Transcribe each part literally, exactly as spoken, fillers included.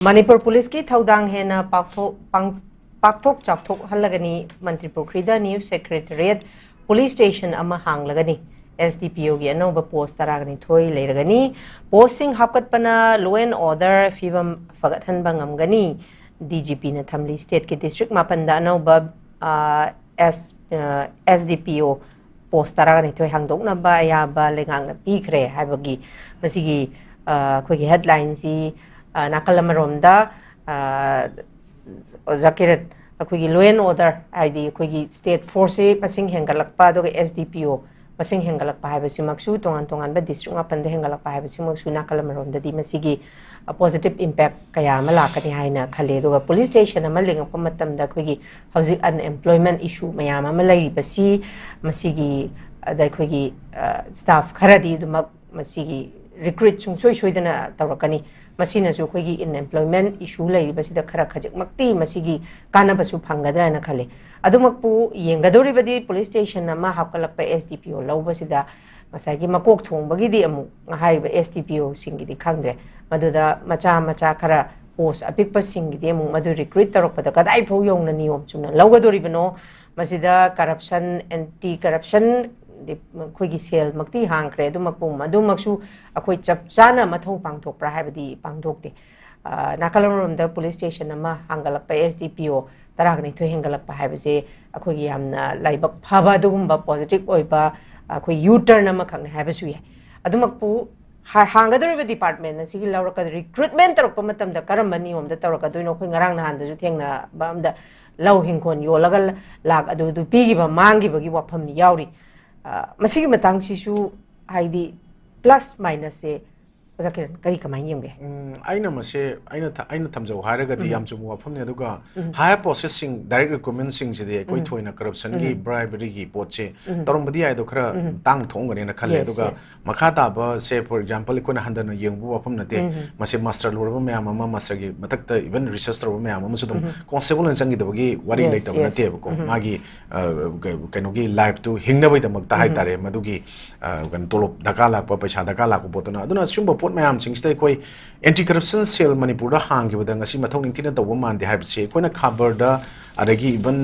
ꯃꯅꯤꯄꯨꯔ ꯄꯨꯂꯤꯁꯀꯤ ꯊꯧꯗꯥꯡ ꯍꯦꯟꯅ ꯄꯥꯛꯊꯣꯛ-, ꯄꯥꯡ-, ꯄꯥꯛꯊꯣꯛ ꯆꯥꯎꯊꯣꯛꯍꯜꯂꯒꯅꯤ꯫ ꯃꯟꯇ꯭ꯔꯤ ꯄꯨꯈ꯭ꯔꯤꯗ new secretariat, police station ꯑꯃ ꯍꯥꯡꯂꯒꯅꯤ꯫ S D P O ꯒꯤ ꯑꯅꯧꯕ post ꯇꯔꯥꯅꯤꯊꯣꯏ ꯂꯩꯔꯒꯅꯤ꯫ Post ꯁꯤꯡ ꯍꯥꯞꯀꯠꯄꯅ law and order ꯐꯤꯕꯝ ꯐꯒꯠꯍꯟꯕ ꯉꯝꯒꯅꯤ꯫ D G P ꯅ ꯊꯝꯂꯤ꯫ State ꯀꯤ district ꯃꯥꯄꯟꯗ ꯑꯅꯧꯕ, ꯑ, S, ꯑ, S D P O post ꯇꯔꯥꯅꯤꯊꯣꯏ ꯍꯥꯡꯗꯣꯛꯅꯕ ꯑꯌꯥꯕ ꯂꯩꯉꯥꯛꯅ ꯄꯤꯈ꯭ꯔꯦ ꯍꯥꯏꯕꯒꯤ ꯃꯁꯤꯒꯤ, ꯑ, ꯑꯩꯈꯣꯏꯒꯤ headline ꯁꯤ, ꯑ, ꯅꯥꯀꯜ ꯑꯃꯔꯣꯝꯗ, ꯑ, ꯑꯣꯖꯥ ꯀꯤꯔꯟ, ꯑꯩꯈꯣꯏꯒꯤ law and order, ꯍꯥꯏꯗꯤ ꯑꯩꯈꯣꯏꯒꯤ state force ꯁꯤ ꯃꯁꯤꯡ ꯍꯦꯟꯒꯠꯂꯛꯄ, ꯑꯗꯨꯒ S D P O ꯃꯁꯤꯡ ꯍꯦꯟꯒꯠꯂꯛꯄ ꯍꯥꯏꯕꯁꯤꯃꯛꯁꯨ, ꯇꯣꯉꯥꯟ ꯇꯣꯉꯥꯟꯕ district ꯃꯥꯄꯟꯗ ꯍꯦꯟꯒꯠꯂꯛꯄ ꯍꯥꯏꯕꯁꯤꯃꯛꯁꯨ ꯅꯥꯀꯜ ꯑꯃꯔꯣꯝꯗꯗꯤ ꯃꯁꯤꯒꯤ, ꯑ, positive impact ꯀꯌꯥ ꯑꯃ ꯂꯥꯛꯀꯅꯤ ꯍꯥꯏꯅ ꯈꯜꯂꯤ꯫ ꯑꯗꯨꯒ police station ꯑꯃ ꯂꯤꯡꯉꯛꯄ ꯃꯇꯝꯗ ꯑꯩꯈꯣꯏꯒꯤ ꯍꯧꯖꯤꯛ unemployment issue ꯃꯌꯥꯝ ꯑꯃ ꯂꯩꯔꯤꯕꯁꯤ, ꯃꯁꯤꯒꯤ, ꯑꯗ ꯑꯩꯈꯣꯏꯒꯤ, ꯑ, staff ꯈꯔꯗꯤ ꯑꯗꯨꯃꯛ ꯃꯁꯤꯒꯤ recruit ꯁꯨꯡꯁꯣꯏ ꯁꯣꯏꯗꯅ ꯇꯧꯔꯛꯀꯅꯤ꯫ ꯃꯁꯤꯅꯁꯨ ꯑꯩꯈꯣꯏꯒꯤ unemployment issue ꯂꯩꯔꯤꯕꯁꯤꯗ ꯈꯔ ꯈꯖꯤꯛꯃꯛꯇꯤ ꯃꯁꯤꯒꯤ ꯀꯥꯟꯅꯕꯁꯨ ꯐꯪꯒꯗ꯭ꯔꯥꯅ ꯈꯜꯂꯤ꯫ ꯑꯗꯨꯃꯛꯄꯨ ꯌꯦꯡꯒꯗꯧꯔꯤꯕꯗꯤ police station ꯑꯃ ꯍꯥꯞꯀꯠꯂꯛꯄ S D P O ꯂꯧꯕꯁꯤꯗ ꯉꯁꯥꯏꯒꯤ ꯃꯀꯣꯛ ꯊꯣꯡꯕꯒꯤꯗꯤ ꯑꯃꯨꯛ ꯍꯥꯏꯔꯤꯕ S D P O ꯁꯤꯡꯒꯤꯗꯤ ꯈꯪꯗ꯭ꯔꯦ꯫ ꯃꯗꯨꯗ ꯃꯆꯥ ꯃꯆꯥ ꯈꯔ post ꯑꯄꯤꯛꯄꯁꯤꯡꯒꯤꯗꯤ ꯑꯃꯨꯛ ꯃꯗꯨ recruit ꯇꯧꯔꯛꯄꯗ ꯀꯗꯥꯏ ꯐꯥꯎ ꯌꯧꯅ ꯅꯤꯌꯣꯝ ꯆꯨꯝꯅ ꯂꯧꯒꯗꯧꯔꯤꯕꯅꯣ? ꯃꯁꯤꯗ corruption, anti corruption, ꯑꯩꯈꯣꯏꯒꯤ cell ꯃꯛꯇꯤ ꯍꯥꯡꯈ꯭ꯔꯦ, ꯑꯗꯨꯃꯛꯄꯨ, ꯑꯗꯨꯃꯛꯁꯨ ꯑꯩꯈꯣꯏ ꯆꯞ ꯆꯥꯅ ꯃꯊꯧ ꯄꯥꯡꯊꯣꯛꯄ꯭ꯔꯥ ꯍꯥꯏꯕꯗꯤ ꯄꯥꯡꯊꯣꯛꯇꯦ꯫ ꯑ, ꯅꯥꯀꯜ ꯑꯃꯔꯣꯝꯗ police station ꯑꯃ ꯍꯥꯡꯒꯠꯂꯛꯄ, S D P O ꯇꯔꯥꯅꯤꯊꯣꯏ ꯍꯦꯟꯒꯠꯂꯛꯄ ꯍꯥꯏꯕꯁꯦ ꯑꯩꯈꯣꯏꯒꯤ ꯌꯥꯝꯅ ꯂꯥꯏꯕꯛ ꯐꯕ, ꯑꯗꯨꯒꯨꯝꯕ positive ꯑꯣꯏꯕ ꯑꯩꯈꯣꯏ U-turn ꯑꯃꯈꯛꯅꯤ ꯍꯥꯏꯕꯁꯨ ꯌꯥꯏ꯫ ꯑꯗꯨꯃꯛꯄꯨ ꯍꯥ-, ꯍꯥꯡꯒꯗꯧꯔꯤꯕ department ꯑꯁꯤꯒꯤ ꯂꯧꯔꯛꯀꯗ-, recruitment ꯇꯧꯔꯛꯄ ꯃꯇꯝꯗ ꯀꯔꯝꯕ ꯅꯤꯌꯣꯝꯗ ꯇꯧꯔꯛꯀꯗꯣꯏꯅꯣ? ꯑꯩꯈꯣꯏ ꯉꯔꯥꯡ ꯅꯍꯥꯟꯗꯁꯨ ꯊꯦꯡꯅꯕ ꯑꯝꯗ ꯂꯧ ꯍꯤꯡꯈꯣꯜ ꯌꯣꯜꯂꯒ ꯂ-, ꯂꯥꯛ ꯑꯗꯨ ꯑꯗꯨ ꯄꯤꯈꯤꯕ ꯃꯥꯡꯈꯤꯕꯒꯤ ꯋꯥꯐꯝ ꯌꯥꯎꯔꯤ꯫ ꯑ, ꯃꯁꯤꯒꯤ ꯃꯇꯥꯡꯁꯤꯁꯨ ꯍꯥꯏꯗꯤ plus minus ꯁꯦ ꯑꯣꯖꯥ ꯀꯤꯔꯟ, ꯀꯔꯤ ꯀꯃꯥꯏꯅ ꯌꯦꯡꯕ ꯌꯥꯏ? ꯎꯝ, ꯑꯩꯅ ꯃꯁꯦ, ꯑꯩꯅ ꯊ-, ꯑꯩꯅ ꯊꯝꯖꯧ ꯍꯥꯏꯔꯒꯗꯤ ꯌꯥꯝ ꯆꯨꯝꯕ ꯋꯥꯐꯝꯅꯤ꯫ ꯑꯗꯨꯒ higher post ꯁꯤꯡ, direct recruitment ꯁꯤꯡꯁꯤꯗꯤ ꯑꯩꯈꯣꯏ ꯊꯣꯏꯅ corruption ꯒꯤ, bribery ꯒꯤ ꯄꯣꯠꯁꯦ ꯇꯧꯔꯝꯕꯗꯤ ꯌꯥꯏ, ꯑꯗꯣ ꯈꯔ ꯇꯥꯡꯅ ꯊꯣꯛꯑꯝꯒꯅꯤꯅ ꯈꯜꯂꯦ꯫ Yes, ꯑꯗꯨꯒ yes. ꯃꯈꯥ ꯇꯥꯕꯁꯦ, for example, ꯑꯩꯈꯣꯏꯅ ꯍꯟꯊꯅ ꯌꯦꯡꯕ ꯋꯥꯐꯝ ꯅꯠꯇꯦ꯫ ꯃꯁꯦ master ꯂꯣꯏꯔꯕ ꯃꯌꯥꯝ ꯑꯃ, master ꯒꯤ ꯃꯊꯛꯇ even research ꯇꯧꯔꯕ ꯃꯌꯥꯝ ꯑꯃꯁꯨ ꯑꯗꯨꯝ constable ꯑꯣꯏꯅ ꯆꯪꯈꯤꯗꯕꯒꯤ ꯋꯥꯔꯤ Yes, ꯂꯩꯇꯕ yes. ꯅꯠꯇꯦꯕꯀꯣ꯫ ꯃꯥꯒꯤ, ꯑ, ꯀ-, ꯀꯩꯅꯣꯒꯤ life ꯇꯨ ꯍꯤꯡꯅꯕꯒꯤꯗꯃꯛꯇ ꯍꯥꯏꯇꯥꯔꯦ, ꯃꯗꯨꯒꯤ, ꯑ, ꯀꯩꯅꯣ, ꯇꯣꯂꯣꯞ ꯗꯔꯀꯥꯔ ꯂꯥꯛꯄ, ꯄꯩꯁꯥ ꯗꯔꯀꯥꯔ ꯂꯥꯛꯄ ꯄꯣꯠꯇꯨꯅ꯫ ꯑꯗꯨꯅ ꯑꯁꯤꯒꯨꯝꯕ ꯄꯣꯠ ꯃꯌꯥꯝꯁꯤꯡꯁꯤꯗ ꯑꯩꯈꯣꯏ ꯑꯦꯟꯇꯤ ꯀꯔꯞꯁꯟ ꯁꯦꯜ ꯃꯅꯤꯄꯨꯔꯗ ꯍꯥꯡꯈꯤꯕꯗ ꯉꯁꯤ ꯃꯊꯧ ꯅꯤꯡꯊꯤꯅ ꯇꯧꯕ ꯃꯥꯟꯗꯦ ꯍꯥꯏꯕꯁꯤ ꯑꯩꯈꯣꯏꯅ ꯈꯕꯔꯗ, ꯑꯗꯒꯤ ꯏꯚꯟ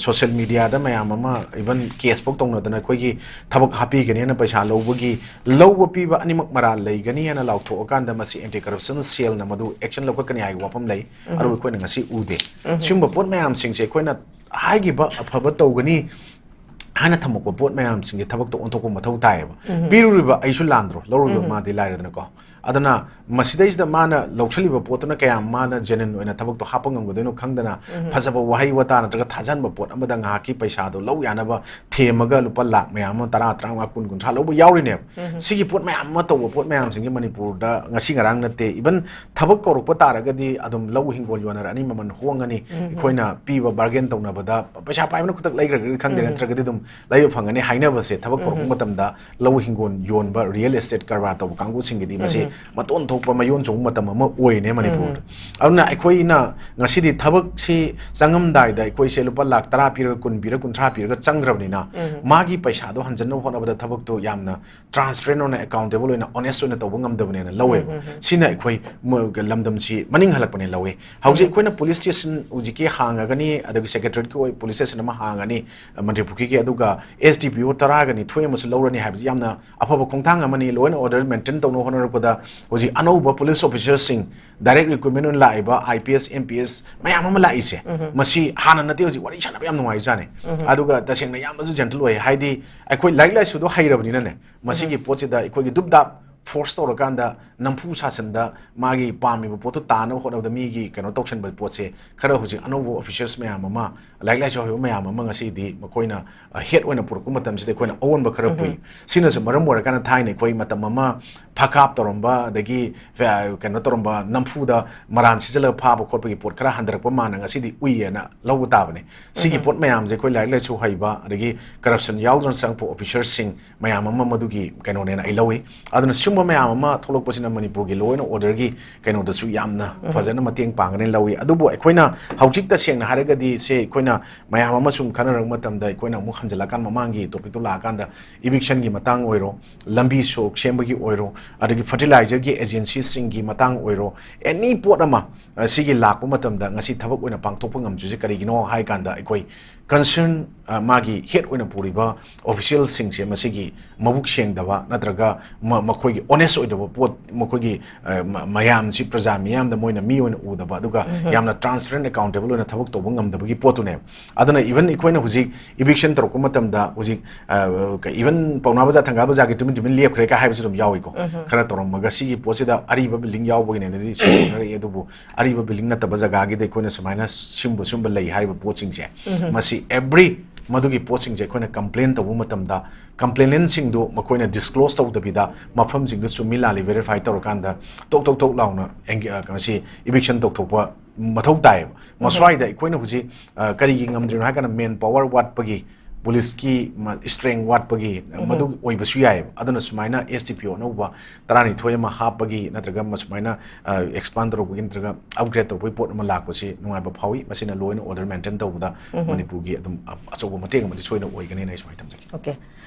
ꯁꯣꯁꯤꯌꯦꯜ ꯃꯤꯗꯤꯌꯥꯗ ꯃꯌꯥꯝ ꯑꯃ, ꯏꯚꯟ ꯀꯦꯁ ꯐꯥꯎ ꯇꯧꯅꯗꯅ ꯑꯩꯈꯣꯏꯒꯤ ꯊꯕꯛ ꯍꯥꯞꯄꯤꯒꯅꯤ ꯍꯥꯏꯅ ꯄꯩꯁꯥ ꯂꯧꯕꯒꯤ, ꯂꯧꯕ ꯄꯤꯕ ꯑꯅꯤꯃꯛ ꯃꯔꯥꯜ ꯂꯩꯒꯅꯤ ꯍꯥꯏꯅ ꯂꯥꯎꯊꯣꯛꯑꯀꯥꯟꯗ ꯃꯁꯤ ꯑꯦꯟꯇꯤ ꯀꯔꯞꯁꯟ ꯁꯦꯜꯅ ꯃꯗꯨ ꯑꯦꯛꯁꯟ ꯂꯧꯈꯠꯀꯅꯤ ꯍꯥꯏꯕ ꯋꯥꯐꯝ ꯂꯩ꯫ ꯑꯗꯨꯕꯨ ꯑꯩꯈꯣꯏꯅ ꯉꯁꯤ ꯎꯗꯦ꯫ ꯁꯤꯒꯨꯝꯕ ꯄꯣꯠ ꯃꯌꯥꯝꯁꯤꯡꯁꯦ ꯑꯩꯈꯣꯏꯅ ꯍꯥꯏꯈꯤꯕ ꯑꯐꯕ ꯇꯧꯒꯅꯤ ꯍꯥꯏꯅ ꯊꯝꯃꯛꯄ ꯄꯣꯠ ꯃꯌꯥꯝꯁꯤꯡꯁꯦ ꯊꯕꯛꯇ ꯑꯣꯟꯊꯣꯛꯄ ꯃꯊꯧ ꯇꯥꯏꯌꯦꯕ꯫ ꯄꯤꯔꯨꯔꯤꯕ ꯑꯩꯁꯨ ꯂꯥꯟꯗ꯭ꯔꯣ, ꯂꯧꯔꯨꯔꯤꯕ ꯃꯥꯗꯤ ꯂꯥꯏꯔꯗꯅꯀꯣ꯫ ꯑꯗꯨꯅ ꯃꯁꯤꯗꯩꯁꯤꯗ ꯃꯥꯅ ꯂꯧꯁꯤꯜꯂꯤꯕ ꯄꯣꯠꯇꯨꯅ ꯀꯌꯥꯝ ꯃꯥꯅ ꯖꯦꯅꯨꯏꯟ ꯑꯣꯏꯅ ꯊꯕꯛꯇꯣ ꯍꯥꯞꯄ ꯉꯝꯒꯗꯣꯏꯅꯣ ꯈꯪꯗꯅ, ꯐꯖꯕ ꯋꯥꯍꯩ ꯋꯥꯇꯥ ꯅꯠꯇ꯭ꯔꯒ ꯊꯥꯖꯍꯟꯕ ꯄꯣꯠ ꯑꯃꯗ ꯉꯥꯏꯍꯥꯛꯀꯤ ꯄꯩꯁꯥꯗꯣ ꯂꯧ ꯌꯥꯅꯕ ꯊꯦꯝꯃꯒ ꯂꯨꯄꯥ ꯂꯥꯛ ꯃꯌꯥꯝ ꯑꯃ, ꯇꯔꯥ, ꯇꯔꯥꯃꯉꯥ, ꯀꯨꯟ, ꯀꯨꯟꯊ꯭ꯔꯥ ꯂꯧꯕ ꯌꯥꯎꯔꯤꯅꯦꯕ꯫ ꯁꯤꯒꯤ ꯄꯣꯠ ꯃꯌꯥꯝ ꯑꯃ ꯇꯧꯕ ꯄꯣꯠ ꯃꯌꯥꯝꯁꯤꯡꯁꯦ ꯃꯅꯤꯄꯨꯔꯗ ꯉꯁꯤ ꯉꯔꯥꯡ ꯅꯠꯇꯦ, ꯏꯚꯟ ꯊꯕꯛ ꯀꯧꯔꯛꯄ ꯇꯥꯔꯒꯗꯤ ꯑꯗꯨꯝ ꯂꯧ ꯍꯤꯡꯒꯣꯜ ꯌꯣꯟꯅꯔꯛꯑꯅꯤ, ꯃꯃꯜ ꯍꯣꯡꯉꯅꯤ, ꯑꯩꯈꯣꯏꯅ ꯄꯤꯕ ꯕꯥꯔꯒꯦꯟ ꯇꯧꯅꯕꯗ ꯄꯩꯁꯥ ꯄꯥꯏꯕꯅ ꯈꯨꯗꯛ ꯂꯩꯈ꯭ꯔꯒꯗꯤ ꯈꯪꯗꯦ, ꯅꯠꯇ꯭ꯔꯒꯗꯤ ꯑꯗꯨꯝ ꯂꯩꯕ ꯐꯪꯒꯅꯤ ꯍꯥꯏꯅꯕꯁꯦ ꯊꯕꯛ ꯀꯧꯔꯛꯄ ꯃꯇꯝꯗ ꯂꯧ ꯍꯤꯡꯒꯣꯜ ꯌꯣꯟꯕ ꯔꯤꯌꯦꯜ ꯑꯦꯁꯇꯦꯠ ꯀꯔꯕꯥꯔ ꯇꯧꯕ ꯀꯥꯡꯕꯨꯁꯤꯡꯒꯤꯗꯤ ꯃꯁꯤ ꯃꯇꯣꯟ ꯊꯣꯛꯄ ꯃꯌꯣꯟ ꯆꯣꯡꯕ ꯃꯇꯝ ꯑꯃ ꯑꯣꯏꯔꯤꯅꯦ ꯃꯅꯤꯄꯨꯔꯗ꯫ ꯑꯗꯨꯅ ꯑꯩꯈꯣꯏꯅ ꯉꯁꯤꯗꯤ ꯊꯕꯛꯁꯤ ꯆꯪꯉꯝꯗꯥꯏꯗ ꯑꯩꯈꯣꯏꯁꯦ ꯂꯨꯄꯥ ꯂꯥꯛ ꯇꯔꯥ ꯄꯤꯔꯒ, ꯀꯨꯟ ꯄꯤꯔꯒ, ꯀꯨꯟꯊ꯭ꯔꯥ ꯄꯤꯔꯒ ꯆꯪꯈ꯭ꯔꯕꯅꯤꯅ ꯃꯥꯒꯤ ꯄꯩꯁꯥꯗꯣ ꯍꯟꯖꯟꯅꯕ ꯍꯣꯠꯅꯕꯗ ꯊꯕꯛꯇꯣ ꯌꯥꯝꯅ ꯇ꯭ꯔꯥꯟꯁꯄꯦꯔꯦꯟ ꯑꯣꯏꯅ, ꯑꯦꯀꯥꯎꯟꯇꯦꯕꯜ ꯑꯣꯏꯅ, ꯑꯣꯅꯦꯁ ꯑꯣꯏꯅ ꯇꯧꯕ ꯉꯝꯗꯕꯅꯦꯅ ꯂꯧꯋꯦꯕ꯫ ꯁꯤꯅ ꯑꯩꯈꯣꯏ ꯃ-, ꯂꯝꯗꯝꯁꯤ ꯃꯅꯤꯡ ꯍꯜꯂꯛꯄꯅꯦ ꯂꯧꯋꯦ꯫ ꯍꯧꯖꯤꯛ ꯑꯩꯈꯣꯏꯅ ꯄꯨꯂꯤꯁ ꯁ꯭ꯇꯦꯁꯟ ꯍꯧꯖꯤꯛꯀꯤ ꯍꯥꯡꯉꯒꯅꯤ, ꯑꯗꯒꯤ ꯁꯦꯀ꯭ꯔꯦꯇꯔꯤꯌꯦꯠꯀꯤ ꯑꯣꯏ ꯄꯨꯂꯤꯁ ꯁ꯭ꯇꯦꯁꯟ ꯑꯃ ꯍꯥꯡꯉꯅꯤ, ꯑ, ꯃꯟꯇ꯭ꯔꯤ ꯄꯨꯈ꯭ꯔꯤꯒꯤ, ꯑꯗꯨꯒ ꯑꯦꯁ ꯗꯤ ꯄꯤ ꯑꯣ ꯇꯔꯥꯒ ꯅꯤꯊꯣꯏ ꯑꯃꯁꯨ ꯂꯧꯔꯅꯤ ꯍꯥꯏꯕꯁꯤ ꯌꯥꯝꯅ ꯑꯐꯕ ꯈꯣꯡꯊꯥꯡ ꯑꯃꯅꯤ꯫ Law and order maintain ꯇꯧꯅꯕ ꯍꯣꯠꯅꯔꯛꯄꯗ ꯍꯧꯖꯤꯛ ꯑꯅꯧꯕ ꯄꯨꯂꯤꯁ ꯑꯣꯐꯤꯁꯔꯁꯤꯡ, ꯗꯥꯏꯔꯦꯛ ꯔꯤꯀ꯭ꯔꯨꯠꯃꯦꯟ ꯑꯣꯏꯅ ꯂꯥꯛꯏꯕ I P S, M P S ꯃꯌꯥꯝ ꯑꯃ ꯂꯥꯛꯏꯁꯦ, ꯃꯁꯤ ꯍꯥꯟꯅ ꯅꯠꯇꯦ, ꯍꯧꯖꯤꯛ ꯋꯥꯔꯤ ꯁꯥꯟꯅꯕ ꯌꯥꯝ ꯅꯨꯡꯉꯥꯏꯖꯥꯠꯅꯤ꯫ ꯑꯗꯨꯒ ꯇꯁꯦꯡꯅ ꯌꯥꯝꯅꯁꯨ ꯖꯦꯟꯇꯜ ꯑꯣꯏ, ꯍꯥꯏꯗꯤ ꯑꯩꯈꯣꯏ ꯂꯥꯏꯔꯤꯛ ꯂꯥꯏꯁꯨꯗꯣ ꯍꯩꯔꯕꯅꯤꯅꯅꯦ, ꯃꯁꯤꯒꯤ ꯄꯣꯠꯁꯤꯗ ꯑꯩꯈꯣꯏꯒꯤ ꯗꯨꯞ ꯗꯥꯞ ꯐꯣꯔꯁ ꯇꯧꯔꯀꯥꯟꯗ, ꯅꯝꯐꯨ ꯁꯥꯁꯟꯗ ꯃꯥꯒꯤ ꯄꯥꯝꯃꯤꯕ ꯄꯣꯠꯇꯨ ꯇꯥꯅꯕ ꯍꯣꯠꯅꯕꯗ ꯃꯤꯒꯤ ꯀꯩꯅꯣ ꯇꯧꯁꯟꯕ ꯄꯣꯠꯁꯦ ꯈꯔ ꯍꯧꯖꯤꯛ ꯑꯅꯧꯕ ꯑꯣꯐꯤꯁꯔꯁ ꯃꯌꯥꯝ ꯑꯃ, ꯂꯥꯏꯔꯤꯛ ꯂꯥꯏꯁꯨ ꯍꯩꯕ ꯃꯌꯥꯝ ꯑꯃ ꯉꯁꯤꯗꯤ ꯃꯈꯣꯏꯅ, ꯑ, ꯍꯦꯠ ꯑꯣꯏꯅ ꯄꯨꯔꯛꯄ ꯃꯇꯝꯁꯤꯗ ꯑꯩꯈꯣꯏꯅ ꯑꯑꯣꯟꯕ ꯈꯔ ꯄꯨꯏ꯫ ꯁꯤꯅꯁꯨ ꯃꯔꯝ ꯑꯣꯏꯔꯀꯥꯟꯗ ꯊꯥꯏꯅ ꯑꯩꯈꯣꯏ ꯃꯇꯝ ꯑꯃ ꯐꯀꯥꯞ ꯇꯧꯔꯝꯕ, ꯑꯗꯒꯤ, ꯑ, ꯀꯩꯅꯣ ꯇꯧꯔꯝꯕ, ꯅꯝꯐꯨꯗ ꯃꯔꯥꯟ ꯁꯤꯖꯤꯜꯂꯒ ꯐꯥꯕ ꯈꯣꯠꯄꯒꯤ ꯄꯣꯠ ꯈꯔ ꯍꯟꯊꯔꯛꯄ ꯃꯥꯅ ꯉꯁꯤꯗꯤ ꯎꯏꯌꯦꯅ ꯂꯧꯕ ꯇꯥꯕꯅꯤ꯫ ꯁꯤꯒꯤ ꯄꯣꯠ ꯃꯌꯥꯝꯁꯦ ꯑꯩꯈꯣꯏ ꯂꯥꯏꯔꯤꯛ ꯂꯥꯏꯁꯨ ꯍꯩꯕ, ꯑꯗꯒꯤ ꯀꯔꯞꯁꯟ ꯌꯥꯎꯗꯅ ꯆꯪꯉꯛꯄ ꯑꯣꯐꯤꯁꯔꯁꯤꯡ ꯃꯌꯥꯝ ꯑꯃ ꯃꯗꯨꯒꯤ ꯀꯩꯅꯣꯅꯦꯅ ꯑꯩ ꯂꯧꯏ꯫ ꯑꯗꯨꯅ ꯁꯨꯝ ꯃꯌꯥꯝ ꯑꯃ ꯊꯣꯛꯂꯛꯄꯁꯤꯅ ꯃꯅꯤꯄꯨꯔꯒꯤ law and orderꯒꯤ ꯀꯩꯅꯣꯗꯁꯨ ꯌꯥꯝꯅ ꯐꯖꯅ ꯃꯇꯦꯡ ꯄꯥꯡꯒꯅꯤ ꯂꯧꯏ꯫ ꯑꯗꯨꯕꯨ ꯑꯩꯈꯣꯏꯅ ꯍꯧꯖꯤꯛ ꯇꯁꯦꯡꯅ ꯍꯥꯏꯔꯒꯗꯤ ꯁꯦ ꯑꯩꯈꯣꯏꯅ ꯃꯌꯥꯝ ꯑꯃ ꯁꯨꯝ ꯈꯟꯅꯔꯛꯄ ꯃꯇꯝꯗ ꯑꯩꯈꯣꯏꯅ ꯑꯃꯨꯛ ꯍꯟꯖꯤꯜꯂꯛꯀꯥꯟ ꯃꯃꯥꯡꯒꯤ topicꯇꯣ ꯂꯥꯛꯑꯀꯥꯟꯗ evictionꯒꯤ ꯃꯇꯥꯡ ꯑꯣꯏꯔꯣ, ꯂꯝꯕꯤ ꯁꯣꯔꯣꯛ ꯁꯦꯝꯕꯒꯤ ꯑꯣꯏꯔꯣ, ꯑꯗꯒꯤ fertilizerꯒꯤ agencyꯁꯤꯡꯒꯤ ꯃꯇꯥꯡ ꯑꯣꯏꯔꯣ, any ꯄꯣꯠ ꯑꯃ ꯑ, ꯁꯤꯒꯤ ꯂꯥꯛꯄ ꯃꯇꯝꯗ ꯉꯁꯤ ꯊꯕꯛ ꯑꯣꯏꯅ ꯄꯥꯡꯊꯣꯛꯄ ꯉꯝꯗ꯭ꯔꯤꯁꯦ ꯀꯔꯤꯒꯤꯅꯣ ꯍꯥꯏ ꯀꯥꯟꯗ ꯑꯩꯈꯣꯏ concern, ꯑ, ꯃꯥꯒꯤ head ꯑꯣꯏꯅ ꯄꯨꯔꯤꯕ officialꯁꯤꯡꯁꯦ ꯃꯁꯤꯒꯤ ꯃꯕꯨꯛ ꯁꯦꯡꯗꯕ ꯅꯠꯇ꯭ꯔꯒ ꯃ-, ꯃꯈꯣꯏꯒꯤ honest ꯑꯣꯏꯗꯕ ꯄꯣꯠ, ꯃꯈꯣꯏꯒꯤ, ꯑ, ꯃ-, ꯃꯌꯥꯝꯁꯤ ꯄ꯭ꯔꯖꯥ ꯃꯤꯌꯥꯝꯗ ꯃꯣꯏꯅ ꯃꯤ ꯑꯣꯏꯅ ꯎꯗꯕ, ꯑꯗꯨꯒ ꯌꯥꯝꯅ transparent, accountable ꯑꯣꯏꯅ ꯊꯕꯛ ꯇꯧꯕ ꯉꯝꯗꯕꯒꯤ ꯄꯣꯠꯇꯨꯅꯦꯕ꯫ ꯑꯗꯨꯅ even ꯑꯩꯈꯣꯏꯅ ꯍꯧꯖꯤꯛ eviction ꯇꯧꯔꯛꯄ ꯃꯇꯝꯗ ꯍꯧꯖꯤꯛ, ꯑ, even ꯄꯥꯎꯅꯥ ꯕꯖꯥꯔ, ꯊꯪꯒꯥꯜ ꯕꯖꯥꯔꯒꯤ ꯇꯨꯃꯤꯟ ꯇꯨꯃꯤꯟ ꯂꯦꯞꯈ꯭ꯔꯦ ꯀꯥꯏ ꯍꯥꯏꯕꯁꯨ ꯑꯗꯨꯝ ꯌꯥꯎꯏꯀꯣ꯫ ꯈꯔ ꯇꯧꯔꯝꯃꯒ ꯁꯤꯒꯤ ꯄꯣꯠꯁꯤꯗ ꯑꯔꯤꯕ building ꯌꯥꯎꯕꯒꯤꯅꯦꯅꯗꯤ ꯁꯦꯝꯗꯣꯛꯅꯔꯛꯏ, ꯑꯗꯨꯕꯨ ꯑꯔꯤꯕ building ꯅꯠꯇꯕ ꯖꯒꯥꯒꯤꯗ ꯑꯩꯈꯣꯏꯅ ꯁꯨꯃꯥꯏꯅ ꯁꯤꯒꯨꯝꯕ, ꯁꯤꯒꯨꯝꯕ ꯂꯩ ꯍꯥꯏꯔꯤꯕ ꯄꯣꯠꯁꯤꯡꯁꯦ, ꯃꯁꯤ every ꯃꯗꯨꯒꯤ ꯄꯣꯠꯁꯤꯡꯁꯦ ꯑꯩꯈꯣꯏꯅ complain ꯇꯧꯕ ꯃꯇꯝꯗ complainantꯁꯤꯡꯗꯨ ꯃꯈꯣꯏꯅ disclose ꯇꯧꯗꯕꯤꯗ ꯃꯐꯝꯁꯤꯡꯗꯨ ꯆꯨꯝꯃꯤ ꯂꯥꯜꯂꯤ verify ꯇꯧꯔꯀꯥꯟꯗ ꯇꯣꯛ ꯇꯣꯛ ꯇꯣꯛ ꯂꯥꯎꯅ ꯑꯦꯡꯒꯦ-, ꯑ, ꯀꯩꯅꯣꯁꯤ eviction ꯇꯧꯊꯣꯛꯄ ꯃꯊꯧ ꯇꯥꯏꯌꯦꯕ꯫ ꯃꯁ꯭ꯋꯥꯏꯗ ꯑꯩꯈꯣꯏꯅ ꯍꯧꯖꯤꯛ, ꯑ, ꯀꯔꯤꯒꯤ ꯉꯝꯗ꯭ꯔꯤꯅꯣ ꯍꯥꯏ ꯀꯥꯟꯗ man power ꯋꯥꯠꯄꯒꯤ, ꯄꯨꯂꯤꯁꯀꯤ ꯃ-, strength ꯋꯥꯠꯄꯒꯤ, ꯃꯗꯨ ꯑꯣꯏꯕꯁꯨ ꯌꯥꯏꯌꯦꯕ꯫ ꯑꯗꯨꯅ ꯁꯨꯃꯥꯏꯅ S D P O ꯑꯅꯧꯕ ꯇꯔꯥꯅꯤꯊꯣꯏ ꯑꯃ ꯍꯥꯞꯄꯒꯤ ꯅꯠꯇ꯭ꯔꯒ ꯃꯁꯨꯃꯥꯏꯅ, ꯑ, expand ꯇꯧꯔꯛꯄꯒꯤ ꯅꯠꯇ꯭ꯔꯒ upgrade ꯇꯧꯔꯛꯄꯒꯤ ꯄꯣꯠ ꯑꯃ ꯂꯥꯛꯄꯁꯤ ꯅꯨꯡꯉꯥꯏꯕ ꯐꯥꯎꯏ꯫ ꯃꯁꯤꯅ law and order maintain ꯇꯧꯕꯗ ꯃꯅꯤꯄꯨꯔꯒꯤ ꯑꯗꯨꯝ ꯑ-, ꯑꯆꯧꯕ ꯃꯇꯦꯡ ꯑꯃꯗꯤ ꯁꯣꯏꯗꯅ ꯑꯣꯏꯒꯅꯤꯅ ꯑꯩ ꯁꯨꯃꯥꯏꯅ ꯊꯝꯖꯒꯦ꯫ OK꯫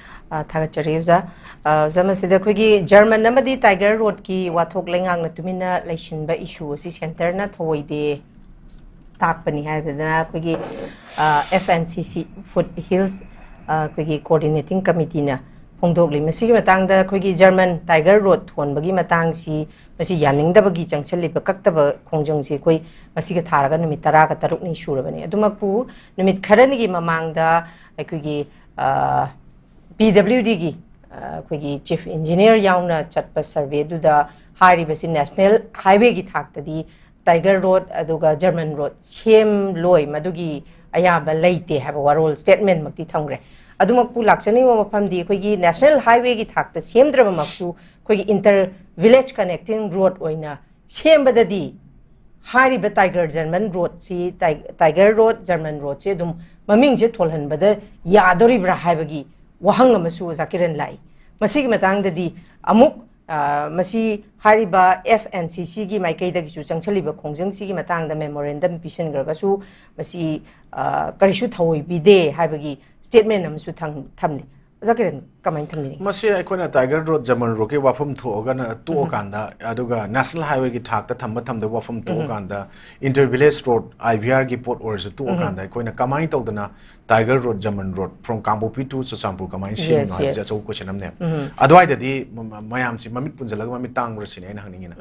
ꯑ, ꯊꯥꯒꯠꯆꯔꯤ ꯑꯣꯖꯥ꯫ ꯑ, ꯑꯣꯖꯥ, ꯃꯁꯤꯗ ꯑꯩꯈꯣꯏꯒꯤ ꯖꯔꯃꯟ ꯑꯃꯗꯤ Tiger Roadꯀꯤ ꯋꯥꯊꯣꯛ ꯂꯩꯉꯥꯛꯅ ꯇꯨꯃꯤꯟꯅ ꯂꯩꯁꯤꯟꯕ issue ꯑꯁꯤ centreꯅ ꯊꯧꯑꯣꯏꯗꯦ ꯇꯥꯛꯄꯅꯤ ꯍꯥꯏꯕꯗꯅ ꯑꯩꯈꯣꯏꯒꯤ, ꯑ, F N C C, Foothills, ꯑ, ꯑꯩꯈꯣꯏꯒꯤ coordinating committeeꯅ ꯐꯣꯡꯗꯣꯛꯂꯤ꯫ ꯃꯁꯤꯒꯤ ꯃꯇꯥꯡꯗ ꯑꯩꯈꯣꯏꯒꯤ ꯖꯔꯃꯟ Tiger Road ꯊꯣꯟꯕꯒꯤ ꯃꯇꯥꯡꯁꯤ, ꯃꯁꯤ ꯌꯥꯅꯤꯡꯗꯕꯒꯤ ꯆꯪꯁꯤꯜꯂꯤꯕ ꯀꯛꯇꯕ ꯈꯣꯡꯖꯪꯁꯤ ꯑꯩꯈꯣꯏ ꯃꯁꯤꯒ ꯊꯥꯔꯒ ꯅꯨꯃꯤꯠ ꯇꯔꯥꯒ ꯇꯔꯨꯛꯅꯤ ꯁꯨꯔꯕꯅꯤ꯫ ꯑꯗꯨꯃꯛꯄꯨ ꯅꯨꯃꯤꯠ ꯈꯔꯅꯤꯒꯤ ꯃꯃꯥꯡꯗ ꯑꯩꯈꯣꯏꯒꯤ, ꯑ, P W Dꯒꯤ, ꯑ, ꯑꯩꯈꯣꯏꯒꯤ chief engineer ꯌꯥꯎꯅ ꯆꯠꯄ surveyꯗꯨꯗ ꯍꯥꯏꯔꯤꯕꯁꯤ national highwayꯒꯤ ꯊꯥꯛꯇꯗꯤ Tiger Road ꯑꯗꯨꯒ German Road ꯁꯦꯝꯂꯣꯏ, ꯃꯗꯨꯒꯤ ꯑꯌꯥꯕ ꯂꯩꯇꯦ ꯍꯥꯏꯕ ꯋꯥꯔꯣꯜ statementꯃꯛꯇꯤ ꯊꯝꯈ꯭ꯔꯦ꯫ ꯑꯗꯨꯃꯛꯄꯨ ꯂꯥꯛꯆꯅꯤꯡꯕ ꯃꯐꯝꯗꯤ ꯑꯩꯈꯣꯏꯒꯤ national highwayꯒꯤ ꯊꯥꯛꯇ ꯁꯦꯝꯗ꯭ꯔꯕꯃꯛꯁꯨ ꯑꯩꯈꯣꯏꯒꯤ inter village connecting road ꯑꯣꯏꯅ ꯁꯦꯝꯕꯗꯗꯤ ꯍꯥꯏꯔꯤꯕ Tiger German Roadꯁꯤ, ꯇꯥꯏ-, Tiger Road, German Roadꯁꯤ ꯑꯗꯨꯝ ꯃꯃꯤꯡꯁꯦ ꯊꯣꯜꯍꯟꯕꯗ ꯌꯥꯗꯣꯔꯤꯕ꯭ꯔꯥ ꯍꯥꯏꯕꯒꯤ ꯋꯥꯍꯪ ꯑꯃꯁꯨ ꯑꯣꯖꯥ ꯀꯤꯔꯟ ꯂꯥꯛꯏ꯫ ꯃꯁꯤꯒꯤ ꯃꯇꯥꯡꯗꯗꯤ ꯑꯃꯨꯛ ꯑ, ꯃꯁꯤ ꯍꯥꯏꯔꯤꯕ F N C C ꯒꯤ ꯃꯥꯏꯀꯩꯗꯒꯤꯁꯨ ꯆꯪꯁꯤꯜꯂꯤꯕ ꯈꯣꯡꯖꯪꯁꯤꯒꯤ ꯃꯇꯥꯡꯗ memorandum ꯄꯤꯁꯤꯟꯈ꯭ꯔꯒꯁꯨ ꯃꯁꯤ, ꯑ, ꯀꯔꯤꯁꯨ ꯊꯑꯣꯏꯕꯤꯗꯦ ꯍꯥꯏꯕꯒꯤ statement ꯑꯃꯁꯨ ꯊꯝ-, ꯊꯝꯂꯤ꯫ ꯑꯣꯖꯥ ꯀꯤꯔꯟ, ꯀꯃꯥꯏꯅ ꯊꯝꯕꯤꯅꯤ? ꯃꯁꯤ ꯑꯩꯈꯣꯏꯅ Tiger Road, German Road ꯀꯤ ꯋꯥꯐꯝ ꯊꯣꯛꯑꯒꯅ ꯇꯣꯛꯑꯀꯥꯟꯗ, ꯑꯗꯨꯒ National Highway ꯒꯤ ꯊꯥꯛꯇ ꯊꯝꯕ ꯊꯝꯗꯕ ꯋꯥꯐꯝ ꯊꯣꯛꯑꯀꯥꯟꯗ, Inter Village Road, I V R ꯒꯤ ꯄꯣꯠ ꯑꯣꯏꯔꯁꯨ ꯇꯣꯛꯑꯀꯥꯟꯗ, ꯑꯩꯈꯣꯏꯅ ꯀꯃꯥꯏꯅ ꯇꯧꯗꯅ Tiger Road, German Road, from Kangpokpi to Churachandpur ꯀꯃꯥꯏꯅ ꯁꯦꯝꯃꯤꯅꯣ Yes, ꯍꯥꯏꯕꯁꯦ yes. ꯑꯆꯧꯕ question ꯑꯃꯅꯦ꯫ ꯑꯗꯨꯋꯥꯏꯗꯗꯤ ꯃ-, ꯃ-, ꯃꯌꯥꯝꯁꯤ ꯃꯃꯤꯠ ꯄꯨꯟꯁꯤꯜꯂꯒ ꯃꯃꯤꯠ ꯇꯥꯡꯕ꯭ꯔꯥ ꯁꯤꯅꯦ ꯑꯩꯅ ꯍꯪꯅꯤꯡꯉꯤꯅ꯫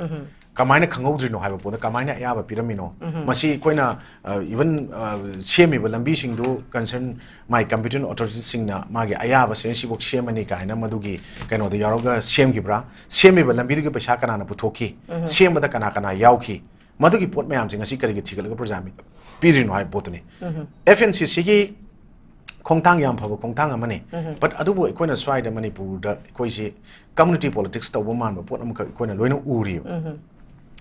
ꯀꯃꯥꯏꯅ ꯈꯪꯍꯧꯗ꯭ꯔꯤꯅꯣ ꯍꯥꯏꯕ ꯄꯣꯠꯇ ꯀꯃꯥꯏꯅ ꯑꯌꯥꯕ ꯄꯤꯔꯝꯃꯤꯅꯣ? ꯃꯁꯤ ꯑꯩꯈꯣꯏꯅ, ꯑ, even, ꯑ, ꯁꯦꯝꯃꯤꯕ ꯂꯝꯕꯤꯁꯤꯡꯗꯨ concern ꯃꯥꯏ competent authority ꯁꯤꯡꯅ ꯃꯥꯒꯤ ꯑꯌꯥꯕꯁꯦ ꯁꯤꯐꯧ ꯁꯦꯝꯃꯅꯤ ꯀꯥꯏꯅ ꯃꯗꯨꯒꯤ ꯀꯩꯅꯣꯗ ꯌꯥꯎꯔꯒ ꯁꯦꯝꯈꯤꯕ꯭ꯔꯥ? ꯁꯦꯝꯃꯤꯕ ꯂꯝꯕꯤꯗꯨꯒꯤ ꯄꯩꯁꯥ ꯀꯅꯥꯅ ꯄꯨꯊꯣꯛꯈꯤ? ꯁꯦꯝꯕꯗ ꯀꯅꯥ ꯀꯅꯥ ꯌꯥꯎꯈꯤ? ꯃꯗꯨꯒꯤ ꯄꯣꯠ ꯃꯌꯥꯝꯁꯦ ꯉꯁꯤ ꯀꯔꯤꯒꯤ ꯊꯤꯒꯠꯂꯒ ꯄ꯭ꯔꯖꯥ ꯃꯤ ꯄꯤꯗ꯭ꯔꯤꯅꯣ ꯍꯥꯏꯕ ꯄꯣꯠꯇꯨꯅꯤ꯫ F N C C ꯒꯤ ꯈꯣꯡꯊꯥꯡ ꯌꯥꯝ ꯐꯕ ꯈꯣꯡꯊꯥꯡ ꯑꯃꯅꯤ꯫ But ꯑꯗꯨꯕꯨ ꯑꯩꯈꯣꯏꯅ ꯁ꯭ꯋꯥꯏꯗ ꯃꯅꯤꯄꯨꯔꯗ ꯑꯩꯈꯣꯏꯁꯤ community politics ꯇꯧꯕ ꯃꯥꯟꯕ ꯄꯣꯠ ꯑꯃꯈꯛ ꯑꯩꯈꯣꯏꯅ ꯂꯣꯏꯅ ꯎꯔꯤꯕ꯫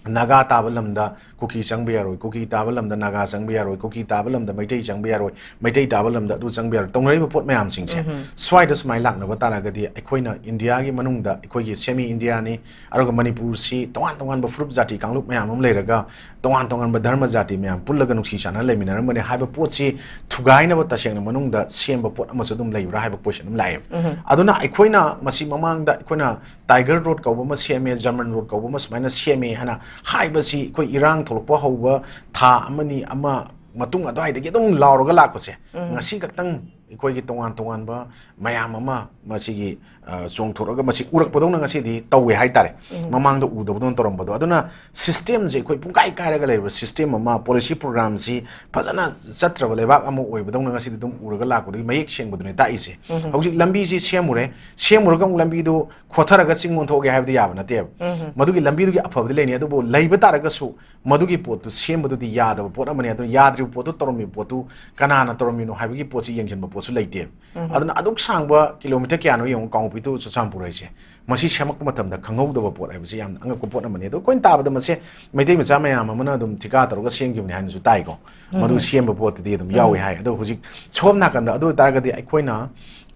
ꯅꯥꯒꯥ ꯇꯥꯕ ꯂꯝꯗ ꯀꯨꯀꯤ ꯆꯪꯕ ꯌꯥꯔꯣꯏ, ꯀꯨꯀꯤ ꯇꯥꯕ ꯂꯝꯗ ꯅꯥꯒꯥ ꯆꯪꯕ ꯌꯥꯔꯣꯏ, ꯀꯨꯀꯤ ꯇꯥꯕ ꯂꯝꯗ ꯃꯩꯇꯩ ꯆꯪꯕ ꯌꯥꯔꯣꯏ, ꯃꯩꯇꯩ ꯇꯥꯕ ꯂꯝꯗ ꯑꯗꯨ ꯆꯪꯕ ꯌꯥꯔꯣꯏ, ꯇꯧꯅꯔꯤꯕ ꯄꯣꯠ ꯃꯌꯥꯝꯁꯤꯡꯁꯦ ꯁ꯭ꯋꯥꯏꯗ ꯁꯨꯃꯥꯏꯅ ꯂꯥꯛꯅꯕ ꯇꯥꯔꯒꯗꯤ ꯑꯩꯈꯣꯏꯅ ꯏꯟꯗꯤꯌꯥꯒꯤ ꯃꯅꯨꯡꯗ ꯑꯩꯈꯣꯏꯒꯤ semi ꯏꯟꯗꯤꯌꯥꯅꯤ, ꯑꯗꯨꯒ ꯃꯅꯤꯄꯨꯔꯁꯤ ꯇꯣꯉꯥꯟ ꯇꯣꯉꯥꯟꯕ ꯐꯨꯔꯨꯞ ꯖꯥꯇꯤ ꯀꯥꯡꯂꯨꯞ ꯃꯌꯥꯝ ꯑꯃ ꯂꯩꯔꯒ ꯇꯣꯉꯥꯟ ꯇꯣꯉꯥꯟꯕ ꯙꯔꯃ ꯖꯥꯇꯤ ꯃꯌꯥꯝ ꯄꯨꯜꯂꯒ ꯅꯨꯡꯁꯤ ꯆꯥꯟꯅꯅ ꯂꯩꯃꯤꯟꯅꯔꯝꯕꯅꯦ ꯍꯥꯏꯕ ꯄꯣꯠꯁꯤ ꯊꯨꯒꯥꯏꯅꯕ ꯇꯁꯦꯡꯅ ꯃꯅꯨꯡꯗ ꯁꯦꯝꯕ ꯄꯣꯠ ꯑꯃꯁꯨ ꯑꯗꯨꯝ ꯂꯩꯕ꯭ꯔꯥ ꯍꯥꯏꯕ question ꯑꯃ ꯂꯥꯛꯑꯦꯕ꯫ ꯑꯗꯨꯅ ꯑꯩꯈꯣꯏꯅ ꯃꯁꯤ ꯃꯃꯥꯡꯗ ꯑꯩꯈꯣꯏꯅ Tiger Road ꯀꯧꯕ ꯑꯃ ꯁꯦꯝꯃꯦ, German Road ꯀꯧꯕ ꯑꯃ ꯁꯨꯃꯥꯏꯅ ꯁꯦꯝꯃꯦ ꯍꯥꯏꯅ ꯍꯥꯏꯕꯁꯤ ꯑꯩꯈꯣꯏ ꯏꯔꯥꯡ ꯊꯣꯛꯂꯛꯄ ꯍꯧꯕ ꯊꯥ ꯑꯃꯅꯤ ꯑꯃ ꯃꯇꯨꯡ ꯑꯗꯨꯋꯥꯏꯗꯒꯤ ꯑꯗꯨꯝ ꯂꯥꯎꯔꯒ ꯂꯥꯛꯄꯁꯦ ꯉꯁꯤ ꯈꯛꯇꯪ ꯑꯩꯈꯣꯏꯒꯤ ꯇꯣꯉꯥꯟ ꯇꯣꯉꯥꯟꯕ ꯃꯌꯥꯝ ꯑꯃ ꯃꯁꯤꯒꯤ, ꯑ, ꯆꯣꯡꯊꯣꯔꯛꯑꯒ ꯃꯁꯤ ꯎꯔꯛꯄꯗꯧꯅ ꯉꯁꯤꯗꯤ ꯇꯧꯋꯦ ꯍꯥꯏꯇꯥꯔꯦ꯫ ꯃꯃꯥꯡꯗ ꯎꯗꯕꯗꯧꯅ ꯇꯧꯔꯝꯕꯗꯣ꯫ ꯑꯗꯨꯅ system ꯁꯦ ꯑꯩꯈꯣꯏ ꯄꯨꯡꯀꯥꯏ ꯀꯥꯏꯔꯒ ꯂꯩꯔꯤꯕ system ꯑꯃ, policy program ꯁꯤ ꯐꯖꯅ ꯆꯠꯇ꯭ꯔꯕ ꯂꯩꯕꯥꯛ ꯑꯃ ꯑꯣꯏꯕꯗꯧꯅ ꯉꯁꯤꯗꯤ ꯑꯗꯨꯝ ꯎꯔꯒ ꯂꯥꯛꯄꯗꯨꯒꯤ ꯃꯌꯦꯛ ꯁꯦꯡꯕꯗꯨꯅꯦ ꯇꯥꯛꯏꯁꯦ꯫ ꯍꯧꯖꯤꯛ ꯂꯝꯕꯤꯁꯤ ꯁꯦꯝꯃꯨꯔꯦ, ꯁꯦꯝꯃꯨꯔꯒ ꯑꯃꯨꯛ ꯂꯝꯕꯤꯗꯨ ꯈꯣꯊꯔꯒ ꯆꯤꯡ ꯑꯣꯟꯊꯣꯛꯑꯒꯦ ꯍꯥꯏꯕꯗꯤ ꯌꯥꯕ ꯅꯠꯇꯦꯕ꯫ ꯃꯗꯨꯒꯤ ꯂꯝꯕꯤꯗꯨꯒꯤ ꯑꯐꯕꯗꯤ ꯂꯩꯅꯤ, ꯑꯗꯨꯕꯨ ꯂꯩꯕ ꯇꯥꯔꯒꯁꯨ ꯃꯗꯨꯒꯤ ꯄꯣꯠꯇꯨ ꯁꯦꯝꯕꯗꯨꯗꯤ ꯌꯥꯗꯕ ꯄꯣꯠ ꯑꯃꯅꯤ꯫ ꯑꯗꯨꯅ ꯌꯥꯗ꯭ꯔꯤꯕ ꯄꯣꯠꯇꯨ ꯇꯧꯔꯝꯃꯤꯕ ꯄꯣꯠꯇꯨ ꯀꯅꯥꯅ ꯇꯧꯔꯝꯃꯤꯅꯣ ꯍꯥꯏꯕꯒꯤ ꯄꯣꯠꯁꯤ ꯌꯦꯡꯁꯤꯟꯕ ꯄꯣꯠꯁꯨ ꯂꯩꯇꯦ꯫ ꯑꯗꯨꯅ ꯑꯗꯨꯛ ꯁꯥꯡꯕ kilometre ꯀꯌꯥꯅꯣ ꯌꯦꯡꯉꯨ, ꯀꯥꯡꯄꯣꯛꯄꯤ to ꯆꯨꯔꯆꯥꯟꯄꯨꯔ ꯍꯥꯏꯁꯦ꯫ ꯃꯁꯤ ꯁꯦꯝꯃꯛꯄ ꯃꯇꯝꯗ ꯈꯪꯍꯧꯗꯕ ꯄꯣꯠ ꯍꯥꯏꯕꯁꯤ ꯌꯥꯝꯅ ꯑꯉꯛꯄ ꯄꯣꯠ ꯑꯃꯅꯤ꯫ ꯑꯗꯣ ꯑꯩꯈꯣꯏꯅ ꯇꯥꯕꯗ ꯃꯁꯦ ꯃꯩꯇꯩ ꯃꯆꯥ ꯃꯌꯥꯝ ꯑꯃꯅ ꯑꯗꯨꯝ ꯊꯤꯀꯥ ꯇꯧꯔꯒ ꯁꯦꯝꯈꯤꯕꯅꯤ ꯍꯥꯏꯅꯁꯨ ꯇꯥꯏꯀꯣ꯫ ꯃꯗꯨ ꯁꯦꯝꯕ ꯄꯣꯠꯇꯨꯗꯤ ꯑꯗꯨꯝ ꯌꯥꯎꯏ ꯍꯥꯏ꯫ ꯑꯗꯣ ꯍꯧꯖꯤꯛ ꯁꯣꯝ ꯅꯥꯀꯟꯗ ꯑꯗꯨ ꯑꯣꯏꯇꯥꯔꯒꯗꯤ ꯑꯩꯈꯣꯏꯅ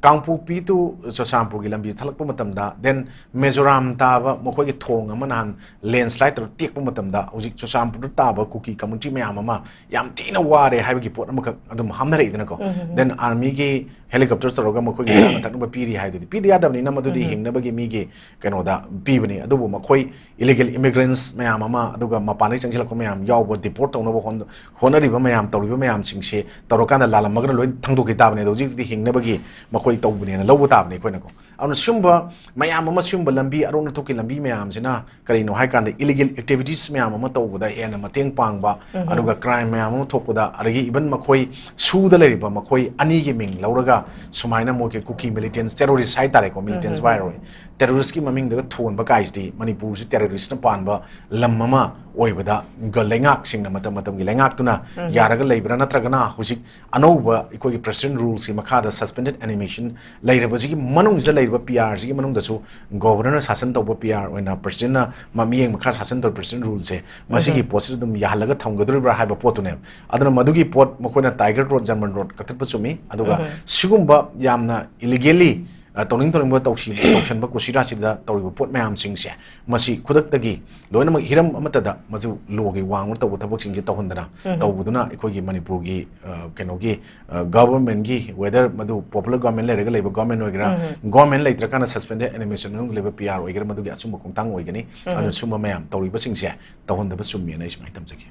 ꯀꯥꯡꯄꯣꯛꯄꯤ to ꯆꯨꯔꯆꯥꯟꯄꯨꯔꯒꯤ ꯂꯝꯕꯤ ꯊꯠꯂꯛꯄ ꯃꯇꯝꯗ, then ꯃꯤꯖꯣꯔꯥꯝ ꯇꯥꯕ ꯃꯈꯣꯏꯒꯤ ꯊꯣꯡ ꯑꯃ ꯅꯍꯥꯟ ꯂꯦꯟꯁ꯭ꯂꯥꯏꯗ ꯇꯧꯔꯒ ꯇꯦꯛꯄ ꯃꯇꯝꯗ, ꯍꯧꯖꯤꯛ ꯆꯨꯔꯆꯥꯟꯄꯨꯔꯗ ꯇꯥꯕ ꯀꯨꯀꯤ ꯀꯝꯃ꯭ꯌꯨꯅꯤꯇꯤ ꯃꯌꯥꯝ ꯑꯃ ꯌꯥꯝ ꯊꯤꯅ ꯋꯥꯔꯦ ꯍꯥꯏꯕꯒꯤ ꯄꯣꯠ ꯑꯃꯈꯛ ꯑꯗꯨꯝ ꯍꯥꯞꯅꯔꯛꯏꯗꯅꯀꯣ꯫ ꯎꯝ, ꯎꯝ, ꯎꯝ꯫ Then armyꯒꯤ helicopter ꯇꯧꯔꯒ ꯃꯈꯣꯏꯒꯤ ꯆꯥꯅ ꯊꯛꯅꯕ ꯄꯤꯔꯤ ꯍꯥꯏꯗꯨꯗꯤ ꯄꯤꯗ ꯌꯥꯗꯕꯅꯤꯅ, ꯃꯗꯨꯗꯤ ꯎꯝ, ꯎꯝ꯫ ꯍꯤꯡꯅꯕꯒꯤ ꯃꯤꯒꯤ ꯀꯩꯅꯣꯗ ꯄꯤꯕꯅꯤ꯫ ꯑꯗꯨꯕꯨ ꯃꯈꯣꯏ illegal immigrants ꯃꯌꯥꯝ ꯑꯃ, ꯑꯗꯨꯒ ꯃꯄꯥꯟꯗꯒꯤ ꯆꯪꯁꯤꯜꯂꯛꯄ ꯃꯌꯥꯝ ꯌꯥꯎꯕ, deport ꯇꯧꯅꯕ ꯍꯣꯠꯅ-, ꯍꯣꯠꯅꯔꯤꯕ ꯃꯌꯥꯝ, ꯇꯧꯔꯤꯕ ꯃꯌꯥꯝꯁꯤꯡꯁꯦ ꯇꯧꯔꯀꯥꯟꯗ ꯂꯥꯜꯂꯝꯃꯒꯅ ꯂꯣꯏ ꯊꯪꯗꯣꯛꯈꯤ ꯇꯥꯕꯅꯤ꯫ ꯑꯗꯣ ꯍꯧꯖꯤꯛꯇꯤ ꯍꯤꯡꯅꯕꯒꯤ ꯃꯈꯣꯏ ꯇꯧꯕꯅꯦꯅ ꯂꯧꯕ ꯇꯥꯕꯅꯤ ꯑꯩꯈꯣꯏꯅꯀꯣ꯫ ꯑꯗꯨꯅ ꯁꯤꯒꯨꯝꯕ ꯃꯌꯥꯝ ꯑꯃ, ꯁꯤꯒꯨꯝꯕ ꯂꯝꯕꯤ, ꯑꯔꯣꯟ ꯑꯊꯨꯞꯀꯤ ꯂꯝꯕꯤ ꯃꯌꯥꯝꯁꯤꯅ ꯀꯔꯤꯅꯣ ꯍꯥꯏ ꯀꯥꯟꯗ, illegal activities ꯃꯌꯥꯝ ꯑꯃ ꯇꯧꯕꯗ ꯍꯦꯟꯅ ꯃꯇꯦꯡ ꯄꯥꯡꯕ, ꯎꯝ, ꯎꯝ꯫ ꯑꯗꯨꯒ crime ꯃꯌꯥꯝ ꯑꯃ ꯊꯣꯛꯄꯗ, ꯑꯗꯒꯤ even ꯃꯈꯣꯏ ꯁꯨꯗ ꯂꯩꯔꯤꯕ ꯃꯈꯣꯏ ꯑꯅꯤꯒꯤ ꯃꯤꯡ ꯂꯧꯔꯒ ꯁꯨꯃꯥꯏꯅ ꯃꯣꯏꯒꯤ ꯀꯨꯀꯤ militants, terrorist ꯍꯥꯏꯇꯥꯔꯦꯀꯣ, ꯎꯝ, militants ꯎꯝ, ꯍꯥꯏꯔꯣꯏ, ꯎꯝ꯫ Terroristꯀꯤ ꯃꯃꯤꯡꯗꯒ ꯊꯣꯟꯕ ꯀꯥꯏꯁꯤꯗꯤ, ꯃꯅꯤꯄꯨꯔꯁꯤ terroristꯅ ꯄꯥꯟꯕ ꯂꯝ ꯑꯃ ꯑꯣꯏꯕꯗ, ꯒ-, ꯂꯩꯉꯥꯛꯁꯤꯡꯅ, ꯃꯇꯝ ꯃꯇꯝꯒꯤ ꯂꯩꯉꯥꯛꯇꯨꯅ ꯎꯝ, ꯎꯝ꯫ ꯌꯥꯔꯒ ꯂꯩꯕ꯭ꯔꯥ, ꯅꯠꯇ꯭ꯔꯒꯅ ꯍꯧꯖꯤꯛ ꯑꯅꯧꯕ ꯑꯩꯈꯣꯏꯒꯤ president ruleꯁꯤ ꯃꯈꯥꯗ suspended animation ꯂꯩꯔꯕꯁꯤꯒꯤ ꯃꯅꯨꯡꯁꯤꯗ ꯂꯩꯔꯤꯕ PRꯁꯤꯒꯤ ꯃꯅꯨꯡꯗꯁꯨ governorꯅ ꯁꯥꯁꯟ ꯇꯧꯕ, PR ꯑꯣꯏꯅ presidentꯅ ꯃ-, ꯃꯤꯠꯌꯦꯡ ꯃꯈꯥ ꯁꯥꯁꯟ ꯇꯧꯕ president ruleꯁꯦ, ꯃꯁꯤꯒꯤ ꯎꯝ, ꯎꯝ꯫ ꯄꯣꯠꯁꯤꯗ ꯑꯗꯨꯝ ꯌꯥꯍꯜꯂꯒ ꯊꯝꯒꯗꯧꯔꯤꯕ꯭ꯔꯥ ꯍꯥꯏꯕ ꯄꯣꯠꯇꯨꯅꯦꯕ꯫ ꯑꯗꯨꯅ ꯃꯗꯨꯒꯤ ꯄꯣꯠ, ꯃꯈꯣꯏꯅ Tiger Road, German Road ꯀꯛꯊꯠꯄ ꯆꯨꯝꯃꯤ꯫ ꯑꯗꯨꯒ ꯎꯝ, ꯎꯝ꯫ ꯁꯤꯒꯨꯝꯕ ꯌꯥꯝꯅ illegally, ꯑ, ꯇꯧꯅꯤꯡ ꯇꯧꯅꯤꯡꯕ ꯇꯧꯁꯤ-, ꯇꯧꯁꯟꯕ ꯀꯨꯁꯤꯔꯥꯁꯤꯗ ꯇꯧꯔꯤꯕ ꯄꯣꯠ ꯃꯌꯥꯝꯁꯤꯡꯁꯦ, ꯃꯁꯤ ꯈꯨꯗꯛꯇꯒꯤ ꯂꯣꯏꯅꯃꯛ ꯍꯤꯔꯝ ꯑꯃꯠꯇꯗ ꯃꯗꯨ lawꯒꯤ ꯋꯥꯡꯃ ꯇꯧꯕ ꯊꯕꯛꯁꯤꯡꯁꯦ ꯇꯧꯍꯟꯗꯅ, ꯎꯝ, ꯎꯝ꯫ ꯇꯧꯕꯗꯨꯅ ꯑꯩꯈꯣꯏꯒꯤ ꯃꯅꯤꯄꯨꯔꯒꯤ, ꯑ, ꯀꯩꯅꯣꯒꯤ, ꯑ, governmentꯀꯤ, whether ꯃꯗꯨ popular government ꯂꯩꯔꯒ ꯂꯩꯕ government ꯑꯣꯏꯒꯦꯔꯥ, ꯎꯝ, ꯎꯝ꯫ Government ꯂꯩꯇ꯭ꯔꯀꯥꯟꯗ suspended animation ꯃꯅꯨꯡꯗ ꯂꯩꯕ PR ꯑꯣꯏꯒꯦꯔꯥ, ꯃꯗꯨꯒꯤ ꯑꯆꯨꯝꯕ ꯈꯣꯡꯊꯥꯡ ꯑꯣꯏꯒꯅꯤ꯫ ꯎꯝ, ꯑꯗꯨꯅ ꯎꯝ꯫ ꯁꯨꯝꯕ ꯃꯌꯥꯝ ꯇꯧꯔꯤꯕꯁꯤꯡꯁꯦ ꯇꯧꯍꯟꯗꯕ ꯆꯨꯝꯃꯦꯅ ꯑꯩ ꯁꯨꯃꯥꯏꯅ ꯊꯝꯖꯒꯦ꯫